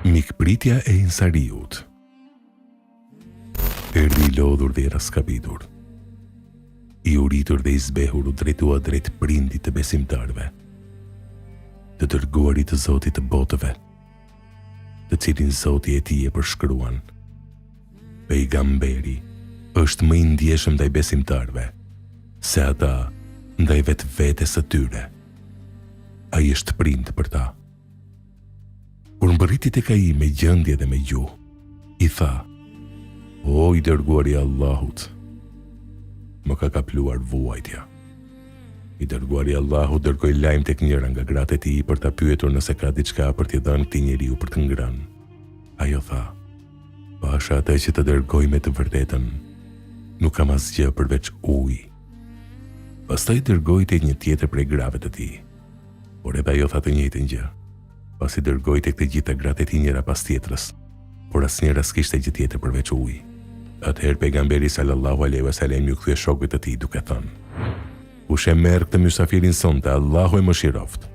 Mikpritja e Ensariut Erdhi i lodhur dhe i rraskapitur. I uritur dhe i zbehur u drejtua drejt prindit të besimtarëve, të dërguarit të Zotit të botëve, të cilin Zoti i tij e përshkruan. Pejgamberi është më i ndjeshëm ndaj besimtarëve se ata ndaj vetvetes së tyre. Ai është prind për ta. Kur mbërriti tek ai me gjendje dhe me gjuhë, i tha: O i dërguari i Allahut, më ka kapluar vuajtja. I dërguari i Allahut dërgoi lajm tek njëra nga gratë e tij për ta pyetur nëse ka diçka për t'i dhënë këtij njeriu për të ngrënë. Ajo tha: Pasha atë që të dërgoi me të vërtetën, nuk kam asgjë përveç ujë. Pastaj dërgoi te një tjetër prej grave të tij. Por edhe ajo tha të njëjtën gjë. Pasi dërgoi tek të gjitha gratë e tij njëra pas tjetrës, por asnjëra s'kishte gjë tjetër përveç ujë. Atëherë Pejgamberi sallallahu alejhi ve selem iu kthye shokëve të tij duke thënë: Kush e merr këtë mysafirin sonte, Allahu e mëshiroftë.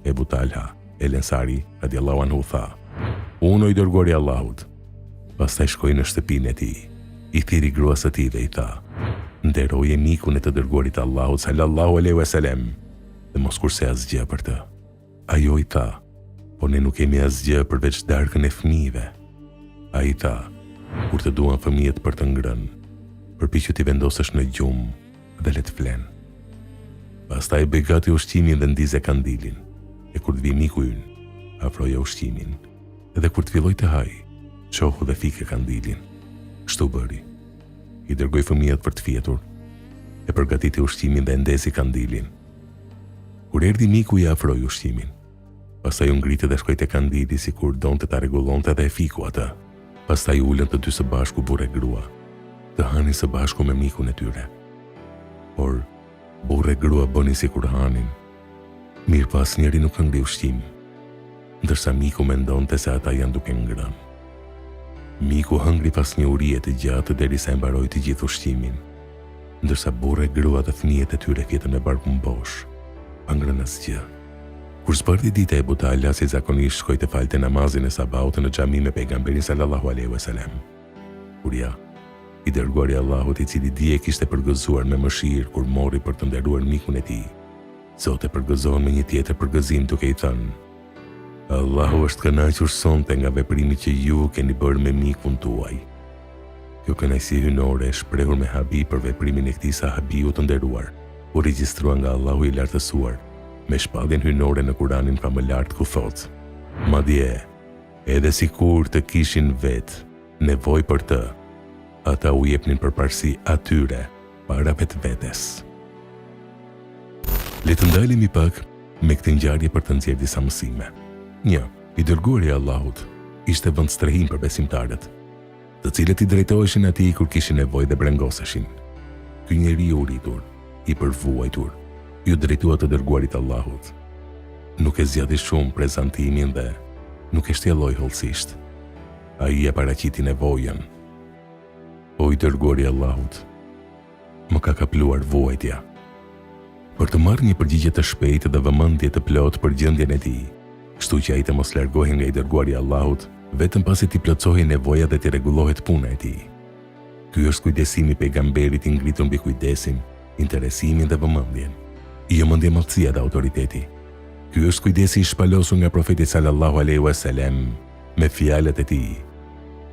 Ebu Talha, El Ensari, radiallahu anhu tha: Unë o i dërguari i Allahut. Pastaj shkoi në shtëpinë e tij, i thirri gruas së tij dhe i tha: Nderoje mikun e të dërguarit të Allahut sallallahu alejhi ve selem dhe mos kurse asgjë për të. Ajo i tha, Po ne nuk kemi asgjë përveç darkën e fëmijëve. Ai tha, Kur të duan fëmijët për të ngrënë, përpiqu t'i vendosësh në gjumë dhe le të flenë. Pastaj bëj gati ushqimin dhe ndize kandilin, e kur të vijë miku ynë, afroja ushqimin, dhe kur të fillojë të hajë, çohu dhe fike kandilin. Kështu bëri. I dërgoi fëmijët për të fjetur, e përgatiti ushqimin dhe e ndezi kandilin. Kur erdhi miku ia afroi ushqimin. Pastaj u ngrit dhe shkoi te kandili sikur donte ta rregullonte dhe e fiku atë. Pastaj u ulën të dy së bashku burrë e grua, të hanin së bashku me mikun e tyre. Por, burrë e grua bënin sikur hanin, mirëpo asnjëri nuk hëngri ushqim, ndërsa miku mendonte se ata janë duke ngrënë. Miku hëngri pas një urie të gjatë derisa e mbaroi të gjithë ushqimin, ndërsa burrë e grua dhe fëmijët e tyre fjetën me barkun bosh, pa ngrënë asgjë. Kur zbardhi dita Ebu Talha si zakonisht shkoi të falte namazin e sabahut në xhami me Pejgamberin sallallahu alejhi ve selem. Kur ja, i dërguari i Allahut i cili dje e kishte përgëzuar me mëshirë kur mori për të nderuar mikun e tij, sot e përgëzon me një tjetër përgëzim duke i thënë, Allahu është kënaqur sonte nga veprimi që ju keni bërë me mikun tuaj. Kjo kënaqësi hyjnore e shprehur me habi për veprimin e këtij sahabiu të nderuar, u regjistrua nga Allahu i Lartësuar me shpalljen hyjnore në Kuranin famëlartë ku thotë, Madje, edhe sikur të kishin vetë nevojë për të, ata u jepnin përparësi atyre para vetvetes. Le të ndalemi pak me këtë ngjarje për të nxjerrë disa mësime. 1. I dërguari i Allahut ishte vendstrehim për besimtarët, të cilët i drejtoheshin atij kur kishin nevojë dhe brengoseshin. Ky njeri i uritur, i përvuajtur, iu drejtua të dërguarit të Allahut. Nuk e zgjati shumë prezantimin dhe nuk e shtjelloi hollësisht. Ai ia paraqiti nevojën. O i dërguari i Allahut, më ka kapluar vuajtja. Për të marrë një përgjigje të shpejtë dhe vëmendje të plotë për gjendjen e tij, kështu që ai të mos largohej nga i dërguari i Allahut vetëm pasi t'i plotësohej nevoja dhe t'i rregullohet puna e tij. Ky është kujdesimi i pejgamberit i ngritur mbi kujdesin, interesimin dhe vëmendjen, jo mendjemadhësia dhe autoriteti. Ky është kujdesi i shpalosur nga profeti sallallahu alejhi ue selem me fjalët e tij,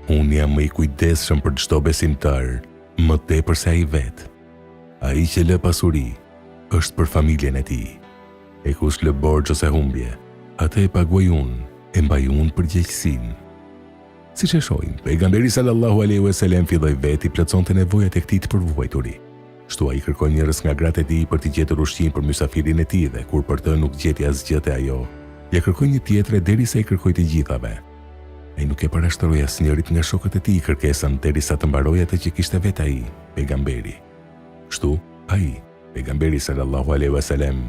Unë jam më i kujdesshëm për çdo besimtar, më tepër se ai vetë. Ai që lë pasuri, është për familjen e tij. E kush lë borxh ose humbje, atë e paguaj unë, e mbaj unë përgjegjësinë. Siç e shohim, pejgamberi sallallahu alejhi ue selem filloi vetë t'i plotësonte nevojat e këtij të përvuajturi. Kështu ai kërkoi njërës nga gratë e tij për t'i gjetur ushqim për mysafirin e tij dhe kur për të nuk gjeti asgjë te ajo, ia kërkoi një tjetre derisa i kërkoi të gjithave. Ai nuk e parashtroi asnjërit nga shokët e tij kërkesën derisa të mbaroi atë që kishte vetë ai, pejgamberi. Kështu, ai, pejgamberi sallallahu alejhi ue selem,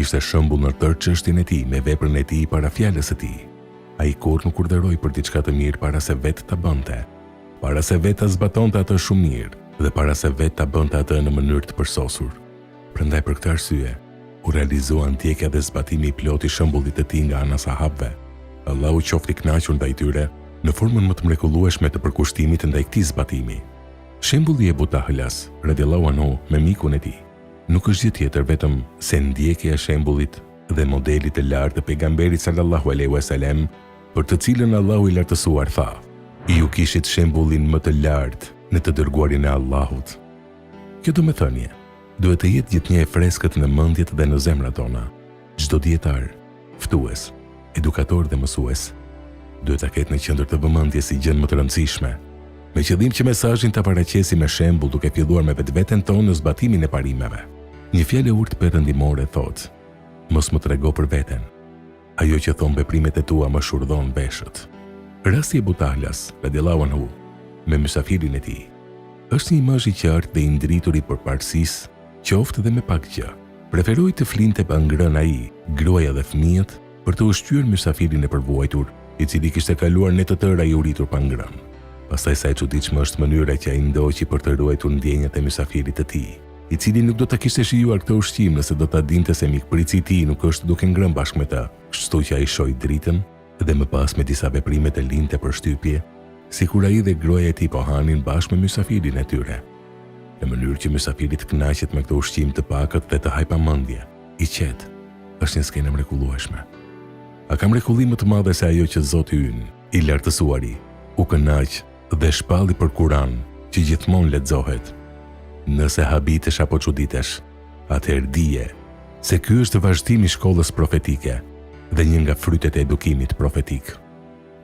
ishte shembull në tërë çështjen e tij me veprën e tij para fjalës së tij. Ai kurrë nuk urdhëroi për diçka të mirë para se vetë ta bënte, para se vetë ta zbatonte atë shumë mirë dhe para se vetë ta bënte atë në mënyrë të përsosur. Prandaj për këtë arsye, u realizua ndjekja dhe zbatimi i plotë i shembullit të tij nga ana e sahabëve. Allahu qoftë i kënaqur ndaj tyre, në formën më të mrekullueshme të përkushtimit ndaj këtij zbatimi. Shembulli i Ebu Tahlas, radijallahu anhu, me mikun e tij, nuk është gjë tjetër vetëm se ndjekja e shembullit dhe modelit të lartë të Pejgamberit sallallahu alejhi ue selem, për të cilën Allahu i Lartësuar tha, Ju kishit shembullin më të lartë në të dërguarin e Allahut. Kjo domethënie duhet të jetë gjithnjë e freskët në mendjet dhe në zemrat tona. Çdo dijetar, ftues, edukator dhe mësues duhet ta ketë në qendër të vëmendjes si gjënë më të rëndësishme, me qëllim që mesazhin ta paraqesim me shembull duke filluar me vetveten tonë në zbatimin e parimeve. Një fjalë e urtë perëndimore thotë, Mos më trego për veten. Ajo që thonë veprimet e tua më shurdhon veshët. Rasti i Ebu Tahlas, radijallahu anhu, me mysafirin e tij, është një imazh i qartë dhe i ndritur i përparësisë, qoftë dhe me pak gjë. Preferoi të flinte pa ngrënë ai, gruaja dhe fëmijët, për të ushqyer mysafirin e përvuajtur, i cili kishte kaluar netë të tëra i uritur pa ngrënë. Pastaj sa e çuditshme është mënyra që ai ndoqi për të ruajtur ndjenjat e mysafirit të tij, i cili nuk do ta kishte shijuar këtë ushqim nëse do ta dinte se mikpritësi i tij nuk është duke ngrënë bashkë me të, kështu që ai shoi dritën dhe më pas me disa veprime të linte përshtypje, sikur ai dhe gruaja e tij po hanin bashkë me mysafirin e tyre. Në mënyrë që mysafiri të kënaqet me këtë ushqim të pakët dhe të hajë pa mendje, i qetë, është një skenë e mrekullueshme. A ka mrekulli më të madhe se ajo që Zoti ynë, i Lartësuari, u kënaq dhe shpalli për Kur'an që gjithmonë lexohet? Nëse habitesh apo çuditesh, atëherë dije se ky është vazhdim i shkollës profetike dhe një nga frytet e edukimit profetik.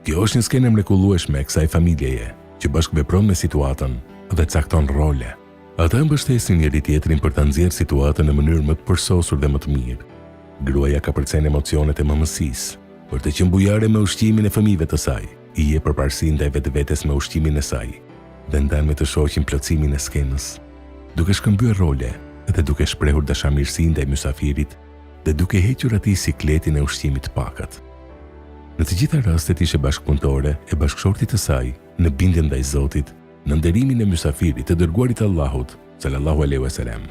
Kjo është një skenë e mrekullueshme e kësaj familjeje që bashkëvepron me situatën dhe cakton role. Ata mbështesin njëri-tjetrin për ta nxjerrë situatën në mënyrë më të përsosur dhe më të mirë. Gruaja kapërcen emocionet e mëmësisë, për të qenë bujare me ushqimin e fëmijëve të saj, i jep përparësi ndaj vetvetes me ushqimin e saj dhe ndan me të shoqin plotësimin e skenës, duke shkëmbyer role dhe duke shprehur dashamirësi ndaj mysafirit dhe duke hequr atij sikletin e ushqimit të pakët. Në të gjitha rastet ishte bashkëpunëtore e bashkëshortit të saj në bindjen ndaj Zotit, në nderimin e mysafirit të dërguarit të Allahut, sallallahu alejhi ue selem.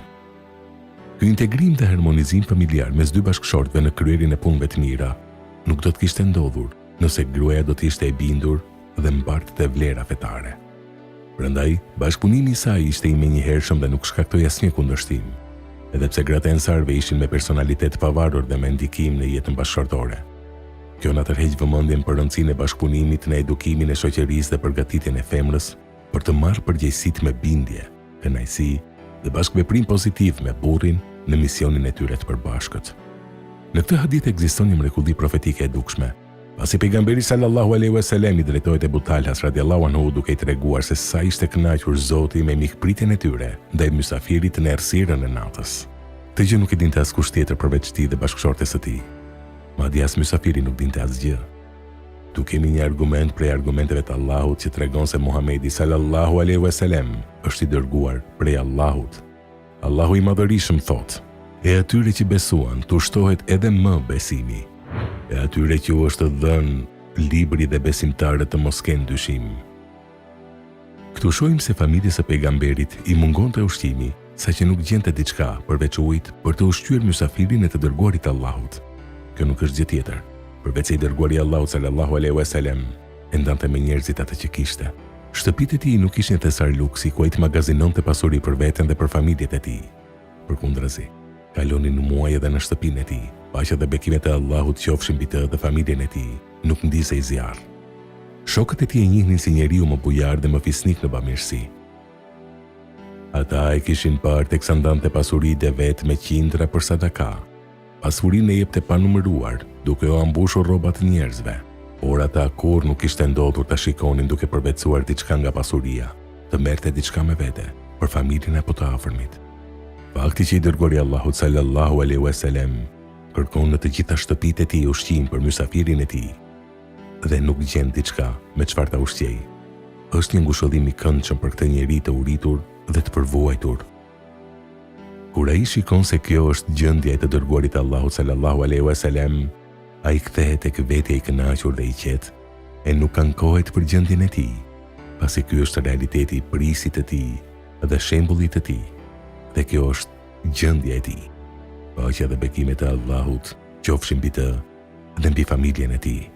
Ky integrim dhe harmonizim familjar mes dy bashkëshortëve në kryerjen e punëve të mira nuk do të kishte ndodhur nëse gruaja do të ishte e bindur dhe mbartëte vlera fetare. Prandaj, bashkëpunimi i saj ishte i menjëhershëm dhe nuk shkaktoi asnjë kundërshtim, edhe pse gratë e ensarëve ishin me personalitet të pavarur dhe me ndikim në jetën bashkëshortore. Kjo na tërheq vëmendjen për rëndësinë e bashkëpunimit në edukimin e shoqërisë dhe përgatitjen e femrës për të marrë përgjegjësitë me bindje, kënaqësi dhe bashkëveprim pozitiv me burrin në misionin e tyre të përbashkët. Në këtë hadith ekziston një mrekulli profetike e dukshme, pasi Pejgamberi sallallahu alejhi ue selem i drejtohet Ebu Talhas radijallahu anhu duke i treguar se sa ishte kënaqur Zoti me mikpritjen e tyre ndaj mysafirit në errësirën e natës. Këtë gjë nuk e dinte askush tjetër përveç tij dhe bashkëshortes së tij. Madje as mysafiri nuk dinte asgjë. Këtu kemi një argument prej argumenteve të Allahut që tregon se Muhamedi sallallahu alejhi ue selem është i dërguar prej Allahut. Allahu i Madhërishëm thotë, E atyre që besuan t'u shtohet edhe më besimi. E atyre që u është dhënë libri dhe besimtarët të mos kenë dyshim. Këtu shohim se familjes së Pejgamberit i mungonte ushqimi, saqë nuk gjente diçka, përveç ujit, për të ushqyer mysafirin e të Dërguarit të Allahut. Kjo nuk është gjë tjetër, përveç se i Dërguari i Allahut sallallahu alejhi ue selem e ndante me njerëzit atë që kishte. Shtëpitë e tij nuk ishin thesar luksi ku ai të magazinonte pasuri për veten dhe për familjet e tij. Përkundrazi, kalonin muaj edhe në shtëpinë e tij, paqja dhe bekimet e Allahut qofshin mbi të dhe familjen e tij, nuk ndizej zjarr. Shokët e tij e njihnin si njeriu më bujar dhe më fisnik në bamirësi. Ata e kishin parë teksa ndante pasuri devetë me qindra për sadaka. Pasurinë e jepte pa numëruar, duke ua mbushur rrobat njerëzve. Por ata kurrë nuk kishte ndodhur ta shikonin duke përvetësuar diçka nga pasuria, të merrte diçka me vete, për familjen apo të afërmit. Fakti që i Dërguari i Allahut sallallahu alejhi ue selem kërkon në të gjitha shtëpitë e tij ushqim për mysafirin e tij dhe nuk gjen diçka me çfarë ta ushqejë, është një ngushëllim i këndshëm për këtë njeri të uritur dhe të përvuajtur. Kur ai shikon se kjo është gjendja e të Dërguarit të Allahut sallallahu alejhi ue selem, ai kthehet tek vetja i kënaqur dhe i qetë e nuk ankohet për gjendjen e tij, pasi ky është realiteti i prijësit të tij dhe shembullit të tij, dhe kjo është gjendja e tij. Paqja dhe bekimet e Allahut qofshin mbi të dhe mbi familjen e tij.